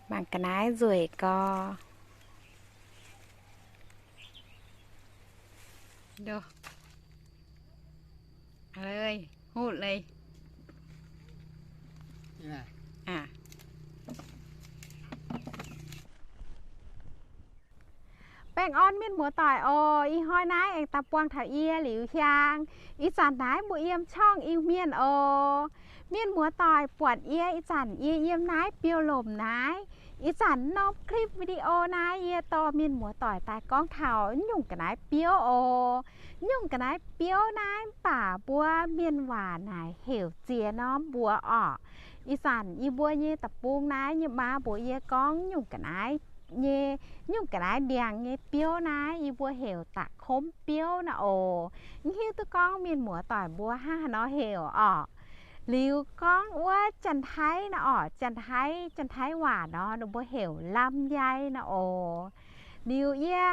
Mangc ga'naaiv nzueic gau. Baengh orn mienh muoz-doic oc. Ih hnoi naaiv aengx daaih buangh taux yie Liuz Hiaang. Ih zanc naaiv mbuo yiem ช่อง Iu-Mienh oc. Mienh muoz-doic buatc yie ih zanc yie yiem naaiv biouv-lomc naaiv. Ih zanc norm คลิปวิดีโอ naaiv yie dorh mienh muoz-doic daaih gorngv taux nyungc ga'naaiv biouv oc. Nyungc ga'naaiv biouv naaiv mv baac mbuo mienh waac naaic heuc ziex norm mbuox orqc. Ih zanc yie mbuo nyei deic-bung naaiv nyei maa mbuox yie gorngv nyungc ga'naaiv nyei, nyungc ga'naaiv ndiangx nyei biouv naaiv yie mbuo heuc da'komv biouv naaiv oc. Mv hiuv duqv gorngv mienh muoz-doic mbuo hnangv haaix nor heuc orqc. Liuz gorngv wuov Janx-Taiv naaiv orqc, Janx-Taiv, Janx-Taiv waac nor ninh mbuo heuc ลำไย naaiv oc. Liuz yie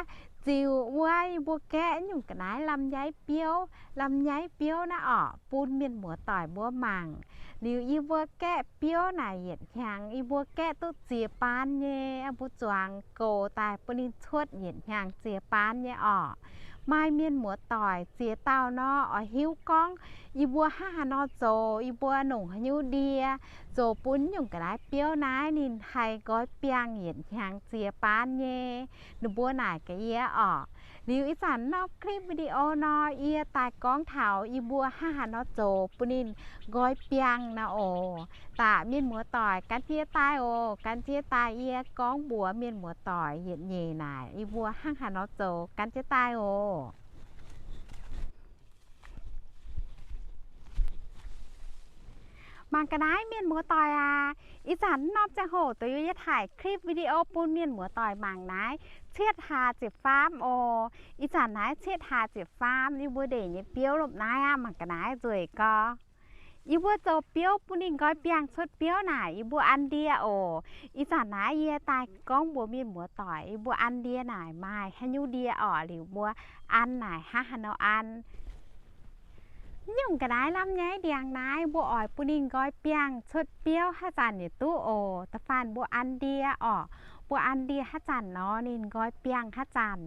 ziux wuov yie mbuo gaeqv nyungc ga'naaiv ลำไย biouv, ลำไย biouv naaiv orqc, bun mienh muoz-doic mbuo mangc. Liuz yie mbuo gaeqv biouv naaic yietc hnyangx yie mbuo gaeqv duqv ziex baan nyei, mbuo zuangx goux daaih bun ninh cuotv yietc hnyangx ziex baan nyei orqc. Maaih mienh muoz-doic ziex dauh nor oix hiuv gorngv yie mbuo hnangv haaix nor zoux, yie mbuo nongc haaix nyungc ndie zoux bun nyungc ga'naaiv biouv naaiv ninh haih nqoi biangh yietc hnyangx ziex baan nyei. Ninh mbuo naaic gaax yie orqc. Liuz ih zanc norm คลิปวิดีโอ nor yie daaih gorngv taux yie mbuo hnangv haaix nor zoux bun ninh nqoi biangh naaiv oc. Daaih mienh muoz-doic gan jienv daaih oc. Gan jienv daaih yie gorngv mbuox mienh muoz-doic yietc nyeic naaic yie mbuo hnangv haaix nor zoux. Gan jienv daaih oc. Mangc ga'naaiv mienh muoz-doic aac, ih zanc norm ziangh hoc dongh yie yie ถ่าย คลิปวิดีโอ bun mienh muoz-doic mangc naaiv cietv hlaax ziepc faam oc. Ih zanc naaiv cietv hlaax ziepc faam yie mbuo ndeic nyei biouv lomh naaiv aqv. Mangc ga'naaiv nzueic gau. Yie mbuo zoux biouv bun ninh nqoi biangh cuotv biouv naaic yie mbuo an ndie oc. Ih zanc naaiv yie daaih gorngv mbuox mienh muoz-doic yie mbuo an ndie naaic maaih haaix nyungc ndie orqc, liuz mbuo an naaic hnangv haaix nor an. Nyungc ga'naaiv ลำไย ndiangx naaiv mbuo oix bun ninh nqoi biangh cuotv biouv haaix zanc yietc duqv oc. Da'faanh mbuo an ndie orqc, mbuo an ndie haaix zanc nor ninh nqoi biangh haaix zanc.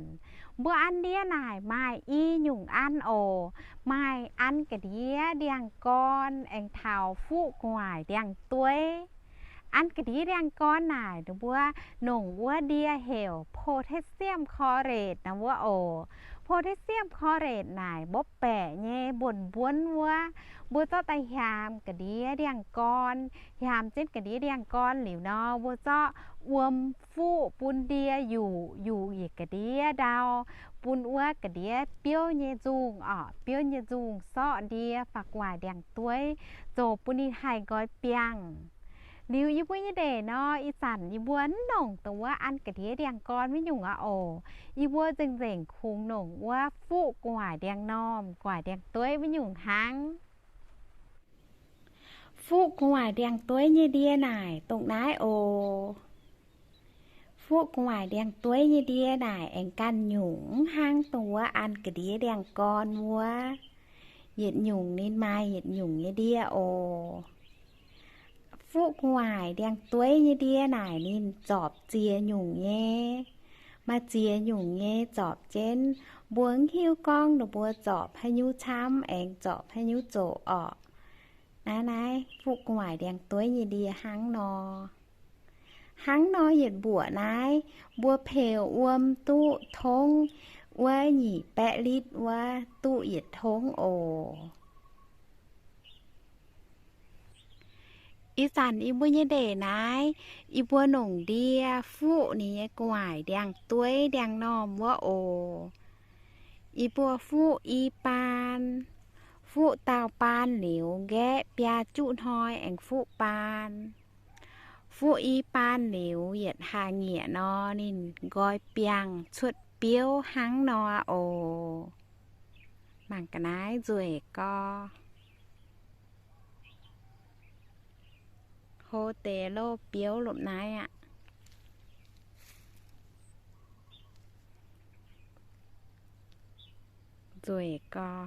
Mbuo an ndie naaic maaih i nyungc an oc. Maaih an ga'ndiev ndiangx-gorn aengx taux fuqv gu'nguaaic ndiangx-dueiv. An ga'ndiev ndiangx-gorn naaic ninh mbuo nongc wuov ndie heuc potassium chlorate naaiv wuov oc. Potassium chlorate naaic mbopv baeqc nyei mbuonx-mbuonx wuov. Mbuo zorqv daaih hiaamx ga'ndiev ndiangx-gorn, hiaamx jienv ga'ndiev ndiangx-gorn liuz nor, mbuo zorqv wuom fuqv bun ndie yuqc, yuqc yietc ga'ndiev ndau, bun wuov ga'ndiev biouv nyei nzungh orqc, biouv nyei nzungh sorqv ndie faaux gu'nguaaic ndiangx-dueiv, zoux bun ninh haih nqoi biangh. Liuz yie mbuo nyei ndeic nor, ih zanc yie mbuo mv nongc dongh wuov an ga'ndiev ndiangx-gorn wuov nyungc aqv oc. Yie mbuo nzengc-nzengc kungx nongc wuov fuqv gu'nguaaic ndiangx-normh, gu'nguaaic ndiangx-dueiv wuov nyungc hnangv. Fuqv gu'nguaaic ndiangx-dueiv nyei ndie naaic dongh naaiv oc. Fuqv gu'nguaaic ndiangx-dueiv nyei ndie naaic aengx ganh nyungc, mv hnangv dongh wuov an ga'ndiev ndiangx-gorn wuov. Yietc nyungc ninh maaih yietc nyungc nyei ndie oc. Fuqv gu'nguaaic ndiangx-dueiv nyei ndie naaic ninh zorpc ziex nyungc nyei. Maaih ziex nyungc nyei zorpc jienv. Mbuo mv hiuv gorngv ninh mbuo zorpc haaix nyungc camv aengx zorpc haaix nyungc zoqc orqc. Naaiv, naaiv fuqv gu'nguaaic ndiangx-dueiv nyei ndie hnangv nor. Hnangv nor yietc mbuoqc naaiv, mbuo peux wuom duqv tongv wuov nyic baeqv litv wuov duqv yietc tongv oc. Ih zanc yie mbuo nyei ndeic naaiv, yie mbuo nongc ndie fuqv ninh nyei gu'nguaaic ndiangx-dueiv ndiangx-normh wuov oc. Yie mbuo fuqv i baan, fuqv dauh baan liuz, nqaeqv biaa juqv hnoi aengx fuqv baan. Fuqv i baan liuz yietc hlaax nyieqc nor, ninh nqoi biangh cuotv biouv hnangv nor oc. Mangc ga'naaiv nzueic gau. Hlo deix lov biouv lomh naaiv aqv. Nzueic gau.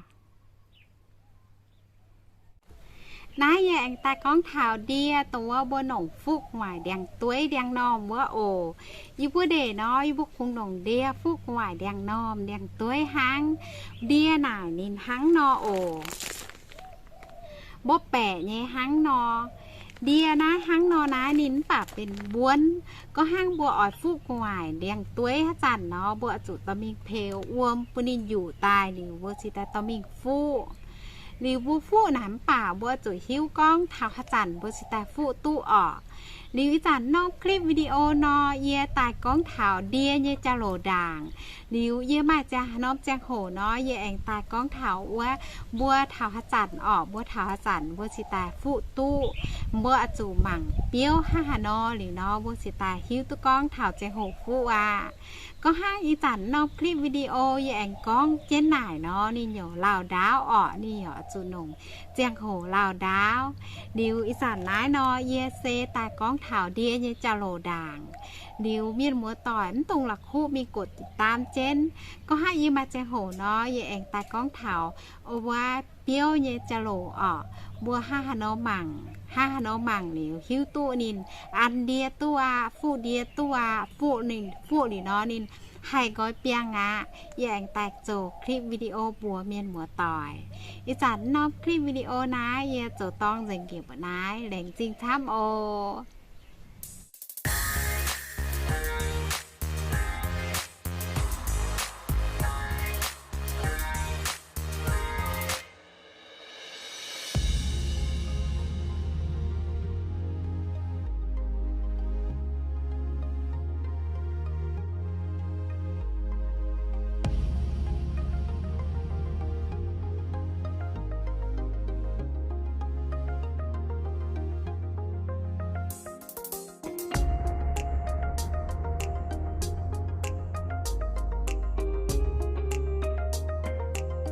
Naaiv yie aengx daaih gorngv taux ndie dongh wuov mbuo nongc fuqv gu'nguaaic ndiangx-dueiv ndiangx-normh wuov oc. Yie mbuo ndeic nor, yie mbuo kungx nongc ndie fuqv gu'nguaaic ndiangx-normh ndiangx-dueiv hnangv. Ndie naaic ninh hnangv nor oc. Mbuo baeqc nyei hnangv nor. Ndie naaiv hnangv nor naaiv ninh mv baac benx mbuonv. Gorngv hnangv mbuo oix fuqv gu'nguaaic ndiangx-dueiv haaix zanc nor, mbuo oix zuqc dorh mingh peux wuom bun ninh yuqc daaih liuz, mbuo cingx daaih dorh mingh fuqv. Liuz mbuo fuqv naaic mv baac mbuo oix zuqc hiuv gorngv taux haaix zanc mbuo cingx daaih fuqv duqv orqc. Liuz ih zanc norm clip video nor, yie daaih gorngv taux ndie nyei jauv-louc ndaangc. Liuz yie maaih ziangh norm ziangh hoc nor, yie aengx daaih gorngv taux wuov mbuo taux haaix zanc orqc, mbuo taux haaix zanc mbuo cingx daaih fuqv duqv. Mbuo oix zuqc mangc biouv hnangv haaix nor liuz nor, mbuo cingx daaih hiuv duqv gorngv taux ziangh hoc fuqv aqv. Gorngv hnangv ih zanc norm clip video yie aengx gorngv jienv naaic nor, ninh yaac lauh ndaauv orqc, ninh yaac zuqc nongc ziangh hoc lauh ndaauv. Liuz ih zanc naaiv nor, yie se daaih gorngv taux ndie nyei jauv-louc ndaangc. Liuz mienh muoz-doic mv dungx la'kuqv mingh กดติดตาม jienv. Gorngv hnangv yie maaih ziangh hoc nor, yie aengx daaih gorngv taux wuov biouv nyei jauv-louc orqc, mbuo hnangv haaix nor mangc, hnangv haaix nor mangc liuz hiuv duqv ninh an ndie duqv aqv, fuqv ndie duqv aqv, fuqv ninh, fuqv liuz nor ninh haih nqoi biangh aqv. Yie aengx daaih zoux clip video mbuox mienh muoz-doic. Ih zanc norm clip video naaiv yie zoux dorng nzengc njiec mbuoqc naaiv, laengz zingh camv oc.